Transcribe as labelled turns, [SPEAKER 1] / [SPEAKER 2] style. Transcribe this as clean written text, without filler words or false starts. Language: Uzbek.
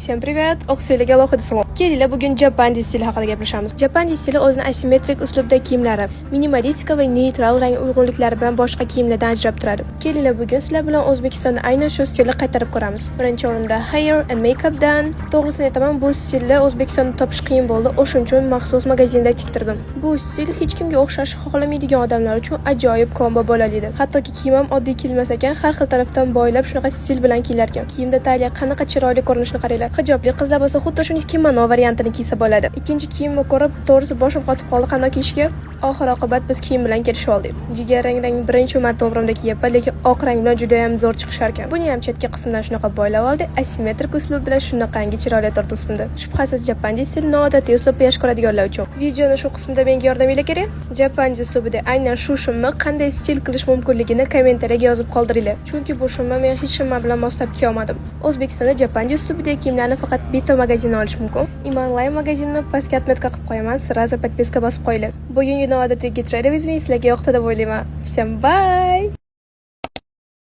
[SPEAKER 1] Всем привет! Oqsuylarga alohida salom. Kelinglar, bugun Japandi stili haqida gaplashamiz. Japandi stili o'zini asimetrik uslubda kiyimlari, minimalistika va neytral rang uyg'unliklari bilan boshqa kiyimlardan ajrab turadi. Kelinglar, bugun sizlar bilan O'zbekistonda aynan shu stilni qaytarib ko'ramiz. Birinchi o'rinda hair and makeupdan. To'g'risini aytaman, bu stilni O'zbekistonda topish qiyin bo'ldi. O'shuning uchun maxsus magazinda tiktirdim. Bu stil hech kimga o'xshashni xohlamaydigan odamlar uchun ajoyib kombo bo'ladi. Hattoki kiyim ham oddiy kiyilmas ekan, har xil tarafdan boylab shunaqa stil bilan kiyilar ekan. Kiyimda taliya qanaqa chiroyli ko'rinishini qaranglar. Hijobli qizlar bo'lsa, xuddi shuni kimono variantini kiysa bo'ladi. Ikkinchi kiyimni ko'rib, to'g'risi, boshim qotib qoldi qanday kiyishga. Oxir oqibat biz kiyim bilan kelishib oldik. Jigarrang rang birinchi marta umrimda kiyapman, lekin oq rang bilan juda ham zo'r chiqishar ekan. Buni ham chetki qismidan shunaqa boylab oldik, asimetrik uslub bilan shunaqangi chiroyli tortdi ustimda. Shubhasiz, Japandi stil noodatiy uslubni yaxshi ko'radiganlar uchun. Videoni shu qismida menga yordaminglar kerak. Japandi uslubida aynan shu shimni qanday stil qilish mumkinligini kommentariyaga yozib qoldiringlar. Chunki bu shimni men hech shimma bilan moslab kiya olmadim. O'zbekistonda Japandi uslubidagi kiyimlarni faqat bitta magazindan olish mumkin. Imanlay magazinini pastga отметка qilib qo'yaman, сразу подписка bosib qo'yinglar. Bugungi noodatiy Get Ready with me sizlarga yoqdi deb o'ylayman. Всем bye!